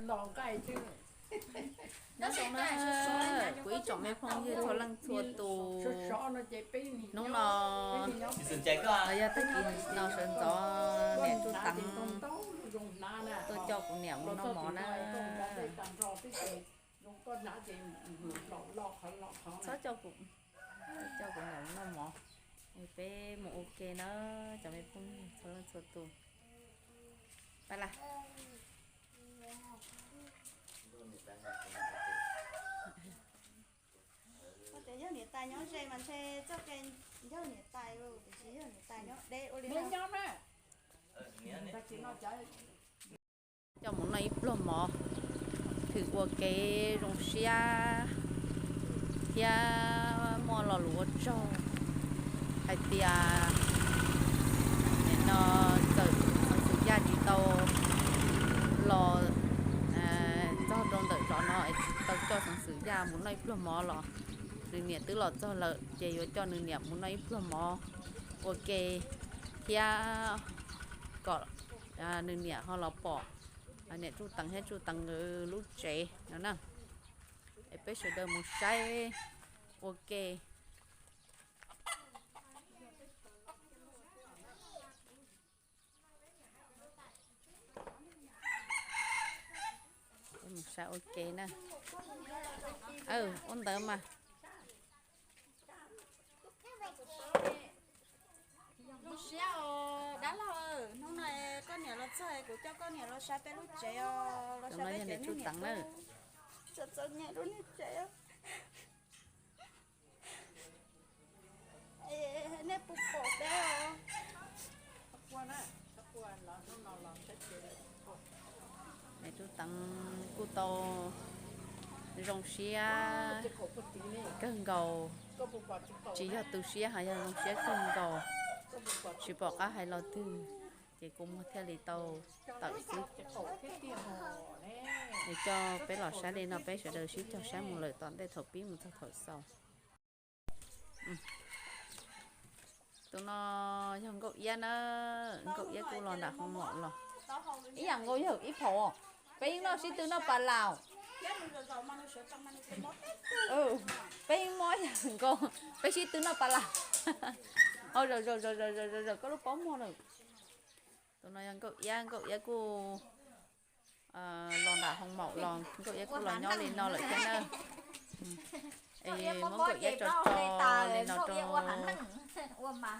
Nyob zoo na, kuv ib tsoom me phooj ywg txhua leej txhua tus, hnub no los yog tag kis no sawv ntxov niam Tsuj Teev tuaj coj kuv niam mus noj mov na. Txhob coj kuv, coj kuv niam mus noj mov, peb mus ua ke na, cov me phooj ywg txhua leej txhua tus. Pab las. Yog niam tais nyob ze mas ntshe txoj kev yog niam tais, tiam sis yog niam tais nyob deb ua li. Coj mus noj ib pluag mov, thwm ua kev zoo siab thiab muaj lo lus ua tsaug hais tias nim no txawm Xeev Xwm Yaj tsis tau los txog rau ntawm zos no es tsis tau coj Xeev Xwm Yaj mus noj ib pluag mov los nws niam twb los txog lawm ces yuav coj nws niam mus noj ib pluag mov ua ke thiab kom nws niam ho los pom niam Tsuj Teev thiab Tsuj Teev nkawd lub tsev no na. Es peb sawv daws mus saib ua ke. Mus saib ua ke na. Ua ntawd mas. Zoo siab os dab laug, hnub no koj niam los txog kuv coj koj niam los saib peb lub tsev os, los saib peb cov niam Tsuj Teev na. Txom txom nyem lub niag tsev. Nej puas pom peb os? Niam Tsuj Teev kuj tau zoo siab kawg nkaus, tsis yog tu siab hos yog zoo siab kawg nkaus, tsis pom qab hais los twg, ces kua muag thiaj li tau tawm xwb. Es coj peb los saib li no peb sawv daws sib cog saib mus lawm tom ntej thaum pib mus txog thaum xaus. Tus no yog Nkauj Iab na, Nkauj Iab kuj los nram hoo maum los. Ib yam nkaus yawg ib phaum, peb yeej noj sib tw noj pas las. Peb yeej mob yawg nkaus, peb sib tw noj pas las. Ho zaum zaum zaum zaum zaum zaum koj lub pob muag lawm. Tus no yog Nkauj Iab, Nkauj Iab kuj los nram hoo maum los, Nkauj Iab kuj los nyob li no lawm thiab na. Es muab Nkauj Iab tso tso li no rau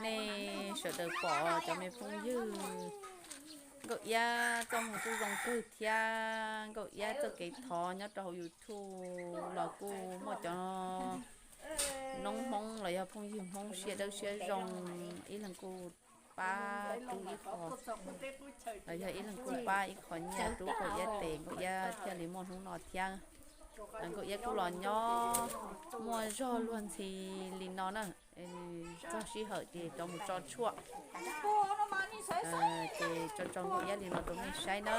nej sawv daws pom cov me phooj ywg. Nkauj Iab txoj moo kuj zoo kawg thiab, Nkauj Iab txoj kev thov nyob rau hauv YouTube los kuj muaj cov noob Hmoob los yog phooj ywg Hmoob siab dawb siab zoo, ib leeg kuj pab rub ib qho, los yog ib leeg kuj pab ib qho nyiaj rub Nkauj Iab tes, Nkauj Iab thiaj li muaj hnub no thiab. Nkauj Iab kuj los nyob muaj zog luag ntxhi li no na, txog sij hawm ces rov mus tso tshuaj. Ces tso tso Nkauj Iab li no rau nej saib na,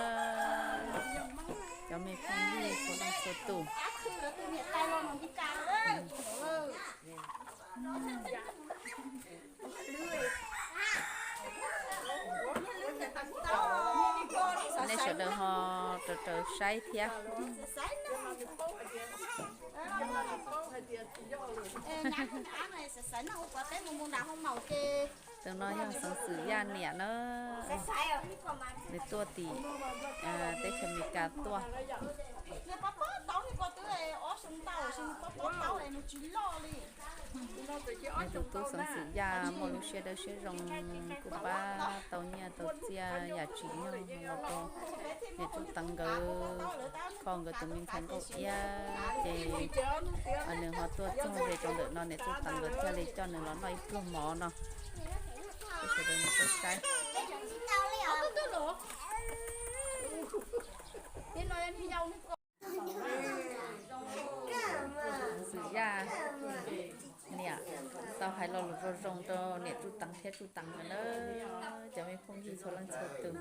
cov me phooj ywg txhua leej txhua tus. Nej sawv daws ho raws raws saib thiab. Tus no yog Xeev Xwm Yaj niam na, nws tuaj tim teb chaws Amelikas tuaj. Nws tus tub Xeev Xwm Yaj muaj lub siab dawb siab zoo, kuj pab tau nyiaj tau txiaj yam tsim nyog los rau niam Tsuj Teev nkawd, kho nkawd tus me ntxhais Nkauj Iab, ces nws ho tuaj txog ze rau ntawm no niam Tsuj Teev nkawd thiaj li coj nws los noj ib pluag mov no. Peb sawv daws mus saib. Xeev Xwm Yaj niam tau hais lo lus zoo zoo rau niam Tsuj Teev thiab Tsuj Teev nkawd na, cov me phooj ywg txhua leej txhua tus.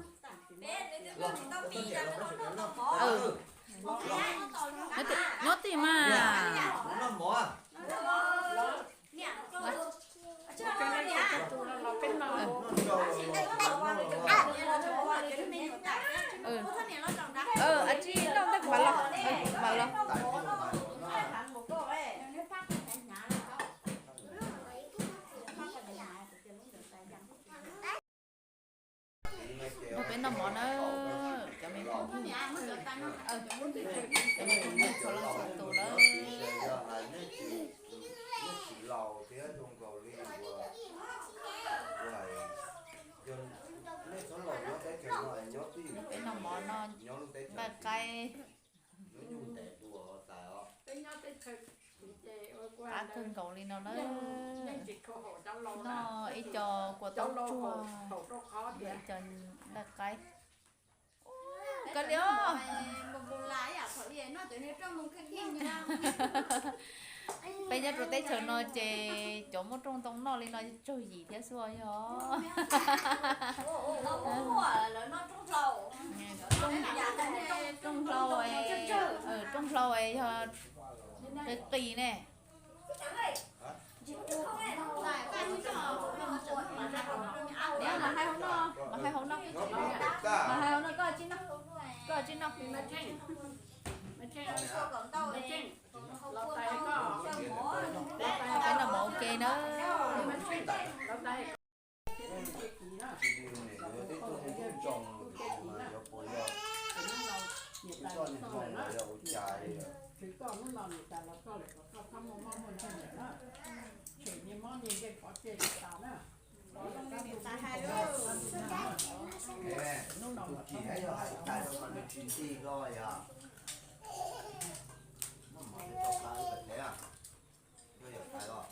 Nyob tim mas. Tsis noj ntawm Cov laus nyob teb chaws no yog hais nej tsis, nej tsis laus thiab zoo nkaus li uas, uas hais, yog nej txhob laus nyob teb chaws no, nyob twj ywm, nyob lub teb chaws nqaij qaib, nyob nyuj ntev dua tas os. Qab kawg nkaus li no na. Noj ib co kua txob tsuag, ib co nqaij qaib. Kav liam, peb nyob rau teb chaws no ces cov muaj rooj ntoo noj li no tsawg yim thiab xwb yog. Rooj hlau, rooj hlau yog qis qis ne. Mas hais hauv no, mas hais hauv no, mas hais hauv no, koj tsis noj, koj tsis noj. Peb noj mov ua ke na. Tus kis yog hais tas rau mas nws tsis nti koj yog. Muaj mov thiab tau qab ib pas thev, koj yog hais os.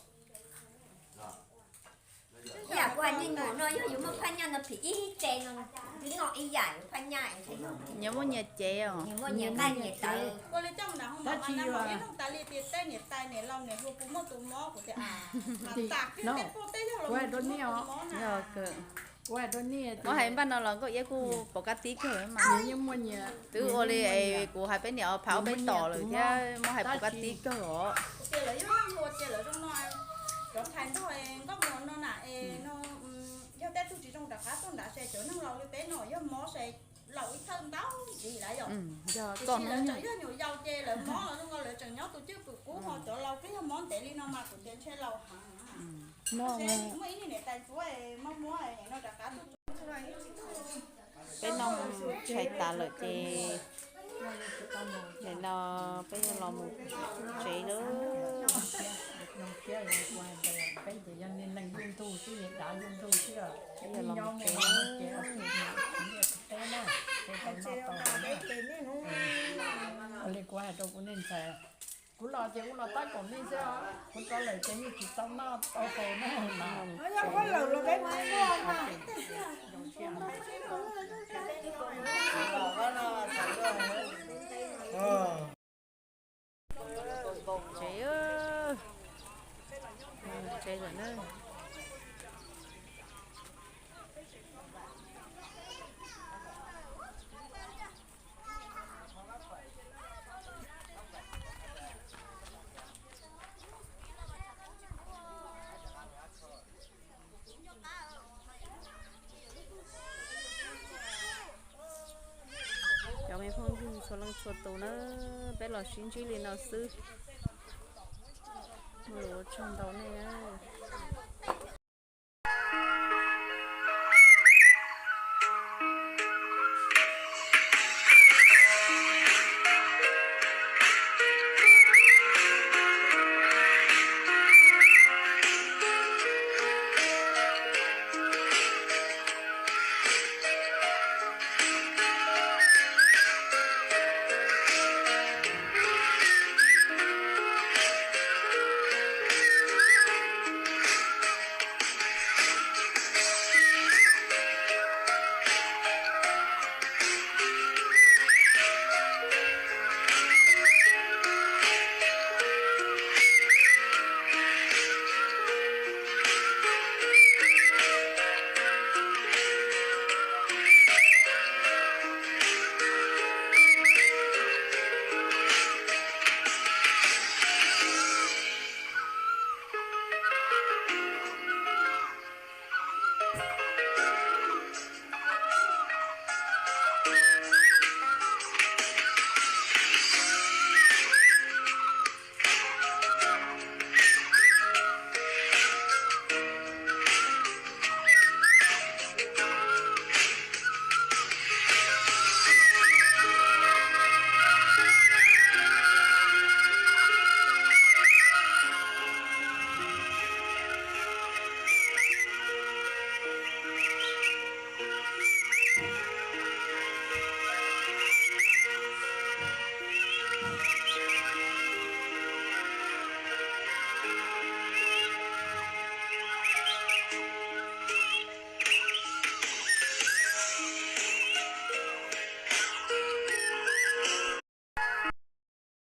Ib yam kuv hais me nyuam no yog yuav muaj phaj nyaj no phim ib ce no, twb noj ib yam yuav phaj nyaj. Nyias muaj nyias cev os. Nyias muaj nyias nqaij nyias tawv. Tab sis yog kuv hais rau nej os, kuv hais rau nej, muab hais npaj no los nkauj iab kuj pom kab tib kawg mas. Twb ua li kuv hais peb niam phav peb tom lawm thiab muab hais pom kab tib kawg os. Yog tej tug tsis zoo rov qab tuaj nrad se cov neeg laus li peb no yog mob se laus ib thawj ntau ntsis lawm yom. Tiam sis lawv tseem yog nyuam yaus ces lawv mob los zoo nkaus lawv tseem nyob tus cwj pwm qub ho cov laus twb yog mob ntev li no mas kuv tias ntshe laus heev. Muaj ib niag niam tais txuav mob mob no rov qab tuaj. Peb noj tshais tas lawm ces nim no peb yuav los mus tsev lawm. Peb yuav los mus tsev lawm. Li kuv hais rau kuv niag ntxhais, kuv los ces kuv los tab kaum nej xwb os, kuv rov lawm ces nej tsis tau noj tau haus na. Tsev, tsev lawm na. Cov me phooj ywg txhua leej txhua tus na, peb los sib ntsib li no xwb. Muaj lus ua tsaug ntau nej na.